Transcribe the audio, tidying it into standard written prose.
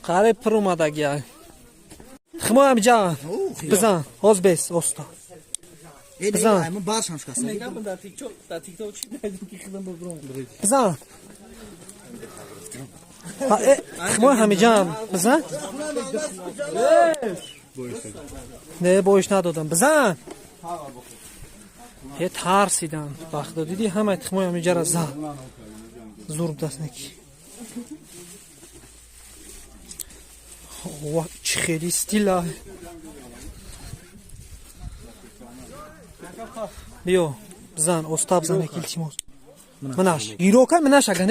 Қариб пур омадагия. Химоям ҷа. Бизан, ҳоз бес, оста. Бизан. Бизан. Химоя ҳамиҷаам. Бизан. Не, боиш надодам. Бизан. Е тарсидам. Бахдо дидӣ ҳамаи тухмои ҳамиҷара зад. Зур дастнеки. Ва чӣ хели стила. Биё, бизан, оста бизан, илтимос. Минаш. Гирокай минаш ага.